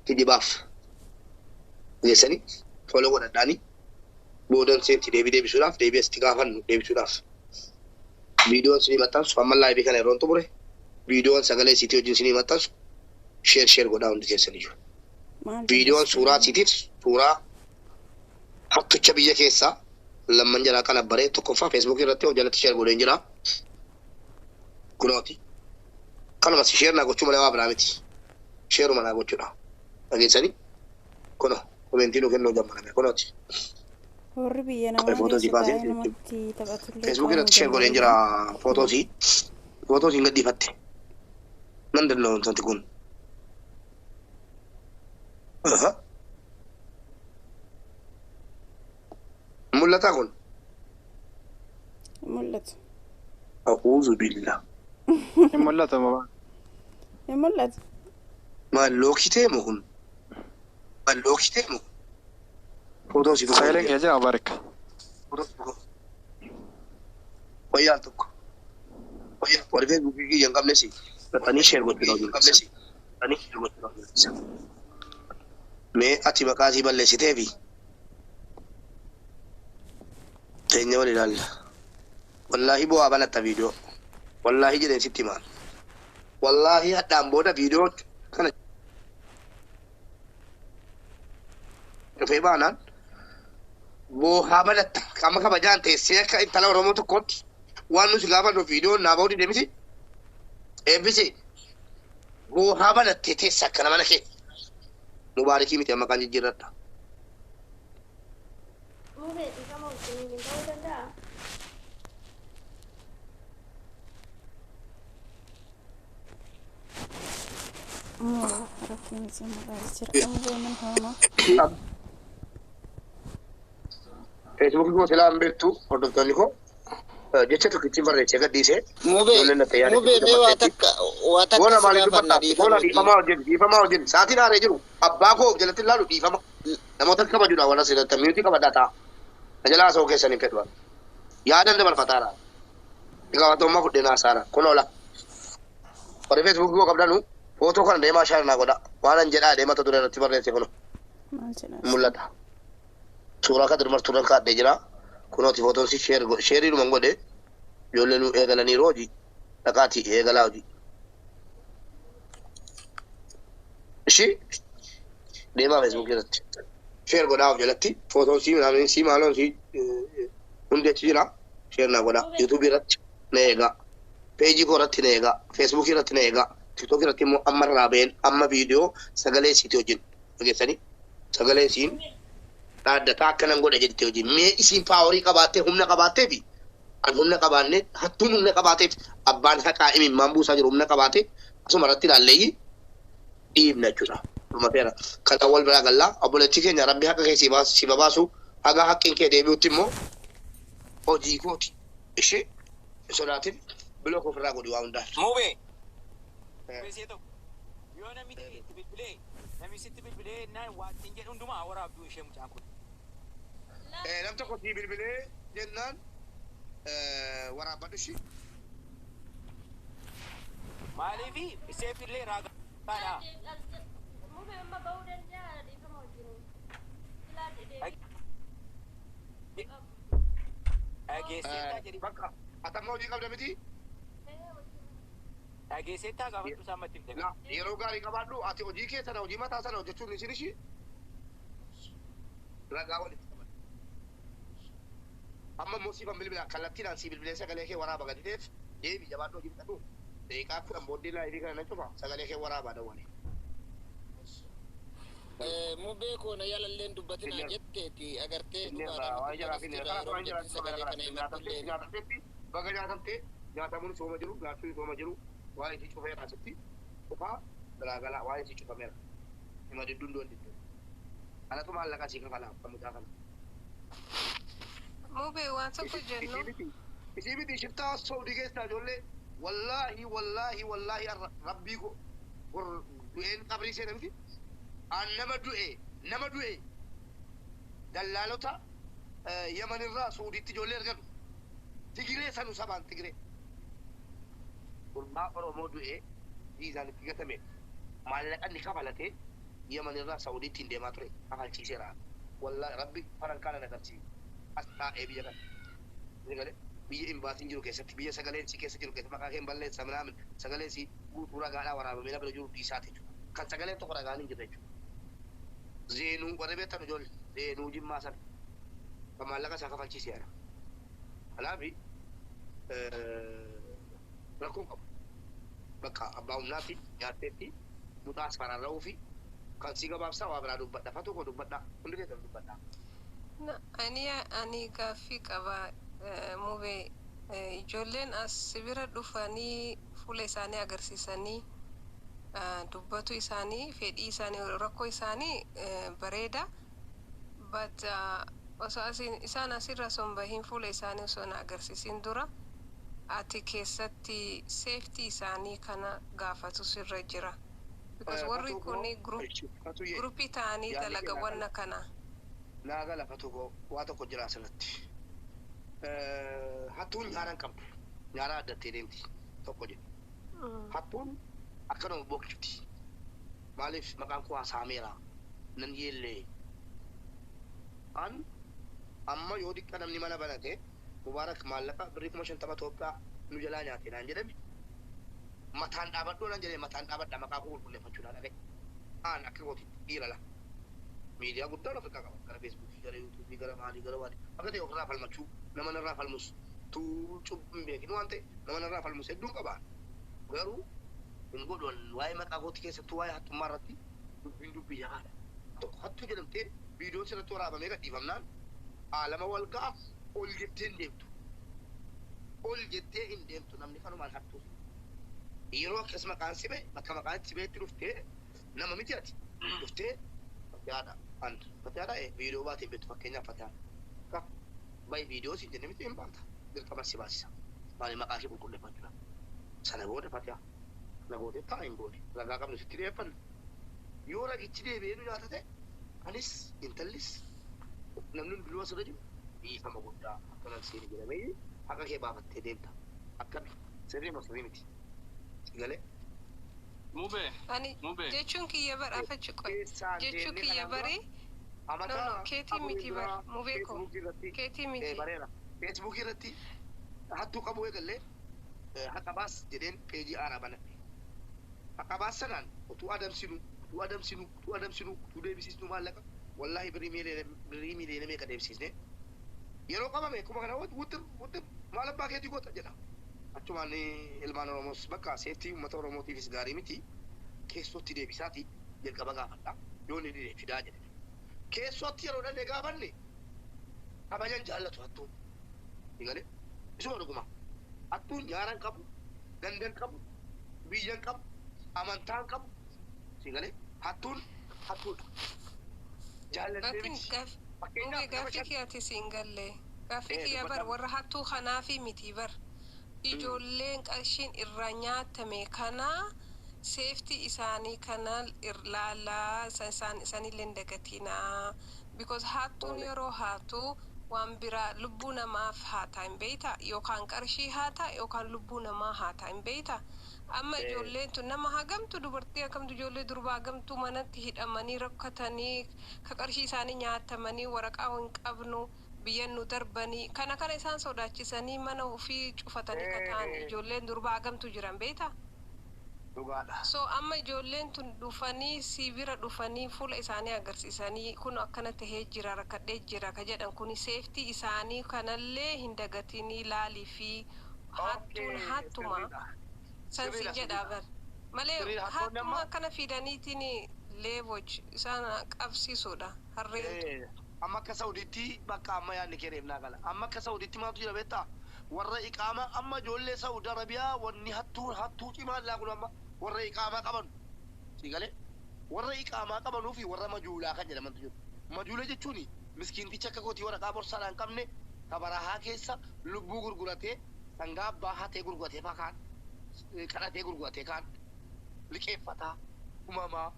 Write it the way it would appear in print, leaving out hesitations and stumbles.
Kijibaaf. Geessanii follow godhadhaanii boodan seenti deebii deebisuudhaaf deebii asitti gaafannu deebisuudhaaf. Viidiyoon sinii maxxansu amma live kana yeroon xumure viidiyoon sagalee siitii wajjin sinii maxxansu share share godhaa hundi keessaniyyuu. Maal Viidiyoon balleessite suuraa immoo? siitiif suuraa hattucha biyya keessaa lamman jalaa kana baree tokkoffaa feesbuukii irratti of jalatti share godheen jira. Kunooti. Kanuma si share naa gochuu malee waa biraa miti. Sheeruma naa gochuudha. Dhageessanii? Kuno komentii nuu kennuu jammarame kunooti. Warri biyya Qoy namaa footoo sii keessa baasee taa'ee namatti taphatullee feesbuukii qaamuu irratti share godheen jira jammareera. footoo sii. Footoo siin gadhiifatte. Nan danda'u wanti kun. Aha. Mul'ataa kun? Hin mul'atu. A'uuzu billah. Hin mul'atu mubaa. Hin mul'atu. Maal lookii ta'e moo kun? Maal lookii ta'e moo? Footoo siif Sagaleen kee jira Mubaarik. Wayyaa al tokko. Warri feesbuukii kiyya hin qabnes dhaqanii share gochuu hin qabnes dhaqanii share gochuu. Mee ati maqaa sii balleessiteefi teenya wal ilaalla. Wallaahi bu'aa banatta viidiyoo. Wallaahi jedheen sitti himaan. Wallaahi hadhaan booda viidiyoo kana dhufee baanaan boohaa banatta. Qaama kabajaan teessee akka intala Oromoo tokkootti waan nuti gaafannu viidiyoon naa ba'uu dide miti. Eebbisi boohaa banattee teessa akkana mana kee. Mubaarikii miti amma kan jijjiirradha. Mubee dhiifama wajjin hin ta'uu danda'a. Rakkoo miti mul'ata jira. Mubee man hono. Feesbuukii koo silaa hin beektu hordoftoonni koo jecha tokkichi barreessee gadhiisee Mubee ijoolleen na xayyaara mubee mee waa takka waa takka Boona si maaliif gaafanna dubbatta? dhiifama Boona wajjin. dhiifamaa hojjetu, dhiifamaa hojjetu. Sa'aatiin haaree jiru abbaa koo of jalatti ilaalu dhiifama. Namoota kabajuudha warra sirratti miyuutii qabadhaa ta'a. Na jalaa haasa'uu keessan hin fedhu. Yaadan dabarfataara. Gaafatamummaa fudhee naasaara. Kun oola. Warri feesbuukii koo qabdanu footoo kana deemaa shaar naa godha. Waan an jedhaa deemata dura irratti barreesse kun Maal jedhaa? mul'ata. Suuraa kan durmartuurran kaadhee jira. Kunooti footoon si sheeriidhuma godhe ijoollee nu eegalaniiru hojii. Dhaqaatii eegalaa hojii. Ishii deemaa feesbuukii irratti. Share godhaa of jalatti footoon sii minaamin sii maaloon sii hundi achi jira. Share naa godhaa. Yuutuubii irratti na eegaa. Peejii koo irratti na eegaa. Feesbuukii irratti na eegaa. Tiktookii irratti immoo amma irraa ba'een amma viidiyoo sagalee isiitii wajjin dhageessanii sagalee isiin dhaaddataa akkanan godha jettee wajjin mee isiin paaworii qabaattee humna qabaattee fi an humna qabaanne hattuun humna qabaateef abbaan haqaa imimmaan buusaa jiru humna qabaatee asuma irratti ilaalleeyyi dhiibna jechuudha. Dhumateera. Kana wal biraa gallaa obboleettii keenya rabbi haqa kee si babaasu haga haqqiin kee deebi'utti immoo hojii kooti. Ishee hin sodaatin block ofirraa godhi waa hundaa. Mubee. Mubee tokko. Yoo namni ta'e itti bilbilee namni sitti bilbilee naan waan ittiin jedhu hundumaa waraabduu ishee mucaan kun. Nam tokko sii bilbilee jennaan waraabbadhu ishii. Maaliifi iseef illee raagaadha. Mubee amma ba'uu danda'a dhiifama wajjin. Silaa deebii. Dhageesseettaa jedhi. Bakka atamma hojii qabda miti. Dhageesseettaa gaafadhu isaan matti himte. Yeroo gaarii qabaadhu ati hojii kee sana hojii mataa sana hojjechuun isin ishii ragaa walitti qabadhu. Amma immoo siifan bilbilaa kallattiidhaan sii bilbilee sagalee kee waraaba gadi ta'eef deebii jabaadhu hojii fixadhu. Daqiiqaa 10 booddee laayivii kana nan cufa sagalee kee waraabaa dawwale. Mubee koo na yaalalleen dubbatinaa jetteeti agartee Inni irraa dhugaadhaan waan jalaa nutti fi dabarsiteerra karaa yeroo waan jalaa jetti sagalee kana himatullee. nyaatamteetti baga nyaatamtee nyaatamuun sooma jiru nyaachuun sooma jiru waan isii cufeera asitti cufaa biraa galaa waan isii cufameera. Hima didduun du'an didduu. Anatu maallaqa sii kafalaa kan mucaa kana. Mubee waan tokko jennu. Isii miti shiftaa Saudii keessaa ijoollee wallaahi wallaahi wallaahi rabbii ko du'een qabrii seena miti. An nama du'e nama du'e dallaalota Yamanirraa Suudiitti ijoollee argatu. Tigiree sanu sabaan Tigiree. Gurbaa Oromoo du'e viizaan itti gatame maallaqa inni kafalatee Yaman irraa Saudiitti hin deemaa ture kafalchiiseera. Wallaahi rabbi farankaana na agarsiisa. As taa'ee biyya kana. Ni galee biyya imbaasiin jiru keessatti, biyya sagaleen si keessa jiru keessatti, maqaa kee hin balleessa minaamin, sagaleen si guutuu ragaadhaa waraabamee lafa jiru dhiisaati jechuudha. Kan sagaleen tokko ragaan hin jirre jechuudha. Zeenuu warri beektan, ijoollee Zeenuu Jimmaa sana kan maallaqa isaa kafalchiiseera. Kanaaf rakkoon qabu. Bakka abbaa humnaatti nyaatteetti muxaas fararra'uu fi kan si gabaabsaa waa biraa dubbadha. Fatuu koo dubbadha. Hundi keessan dubbadha. Ani gaaffii qaba, Mubee. Ijoolleen as bira dhufanii fuula isaanii agarsiisanii dubbatu isaanii, fedhii isaanii, rakkoo isaanii bareeda. But osoo isaan asirra osoo hin bahin, fuula isaanii osoo hin agarsiisin dura, ati keessatti safety isaanii kana gaafatu sirra jira. Because warri kun groupii ta'anii dalaga wanna kana. Naa gala, Fatuu koo, waa tokko jira asirratti. Hattuun nyaara hin qabdu. Nyaara addattee deemti. Tokko jedhu. Hattuun akkanuma bokkifti. Maaliif maqaan koo haasaameera. Nan yeellee. An amma yoo xiqqa namni mana banate, Mubaarak maallaqa birrii 50,000 Itoophiyaa nu jalaa nyaate naan jedhame. Mataan dhaabadhoo naan jedhee mataan dhaabadha, maqaa koo qulqulleeffachuudhaan dhaqe. Aan akka gootitti dhiira la. Miidiyaa guddaan ofirraa qaba. Gara Feesbuukii, gara Yuutuubii, gara maalii, gara maalii. Akka ta'e ofirraa falmachuu, nama narraa falmus tuu cubbuu hin beekin waan ta'e nama narraa falmus hedduun qaba. Garuu hin godhan. Waa'ee maqaa kootii keessattuu waa'ee hattummaa irratti dubbiin dubbii jabaadha. Tokko hattuu jedhamtee viidiyoon sirratti waraabamee gadhiifamnaan aalama wal ga'a, ol jettee hin deemtu. Ol jettee hin deemtu, namni kanumaan hattuu. Yeroo akkas maqaan sibe, bakka maqaan sibeetti dhuftee, nama miti ati dhuftee Fatihaadha. An Fatihaadha viidiyoo baatee beektu, fakkeenyaaf Fatihaadha. Bayi viidiyoo siin jenne miti, hin baata. Dirqama si baasisa. Maali, maqaa kee qulqulleeffachuudha. Sana booda Fatihaa. Sana gootee ta'a hin goone. Ragaa qabnu sitti dhiyeeffanna. Yoo ragichi deebi'ee nu nyaata ta'e, anis intallis namni hundinuu asirra jiru dhiifama guddaa akkanan seeni jedhamee haqa kee baafattee deemta. Akkami, sirrii moo sirrii miti? Galee. Mubee. Ani Mubee. jechuun kiyya bar afachi qoy. Keessaan Jechuun deemnee kiyya kanaan dura bari amata No, no, keetii afurii miti bar, dura Mubee koo. Feesbuukii irratti Keetii miti. Bareera. Feesbuukii irratti hattuu qabu eegallee, haqa baas jedheen peejii haaraa banadhe. Haqa baas sanaan utuu adamsinu, utuu adamsinu, utuu adamsinu, utuu deebisisnu maallaqa, wallaahi birrii miiliyoona meeqa deebisisne. Yeroo qabame akkuma kana wuxir wuxir, maal abbaa keetii goota jedha. Achumaan ilmaan Oromoos bakka safety uummata Oromootiifis gaarii miti. Keessootti deebisaati jalqaba gaafadha. Yoo inni dide fidaa jedhe. Keessootti yeroo dhandhee gaafanne kabajan jaallatu hattuun. Galee isuma dhuguma. Hattuun nyaaran qabu, gandan qabu, biyyan qabu, amantaan qabu. Galee hattuun hattuudha. Jaallannee Gaaffii miti. Mubee, Fakkeenyaaf nama gaaffii shan kiyya ati siin galle. Gaaffii kiyya bar dubbadhaa. warra hattuu kanaafi miti bar. Ijoolleen qarshiin irraa nyaatame kana safety isaanii kana laalaa, isaan isaanillee hin dagatinaa. Because hattuun yeroo haatu waan biraa lubbuu namaaf haata hin beeyta, yookaan qarshii haata yookaan lubbuu namaa haata hin beeyta. Amma ijoolleen tun nama hagamtu, dubartii hagamtu, ijoollee durbaa hagamtu manatti hidhamanii rakkatanii, ka qarshii isaanii nyaatamanii, waraqaa hin qabnu, biyyan nu darbanii, kana kana isaan sodaachisanii mana ofii cufatanii ka ta'an ijoolleen durbaa hagamtu jiran beeyta. Dhugaadha. So amma ijoolleen tun dhufanii si bira dhufanii fuula isaanii agarsiisanii, kun akkana tahee jira, rakkadhee jira ka jedhan kun, safety isaanii kanallee hin dagatinii laalii fi hattuun hattuma san si Sirriidha, jedha sirriidha. bar malee Sirriidha, hattoonni hattuma amma akkana fidaniitiin leevoj isaan qabsiisuudha harreen. Amma akka Saudiitti, bakka amma yaadni kee reefnaa gala. Amma akka Saudiitti maaltu jira beektaa? Warra iqaama, amma ijoollee Saudi Arabiyaa wanni hattuu hattuu cimaa laa kun amma warra iqaamaa qaban. Si galee? Warra iqaamaa qabanuu fi warra majuulaa kan jedhamantu jiru. Majuula jechuun miskiinticha akka kootii waraqaa borsaadhaan qabne, ka barahaa keessa lubbuu gurguratee, sangaa abbaa hatee gurguratee faa kaan kadhatee gurguratee, kaan liqeeffataa umamaa.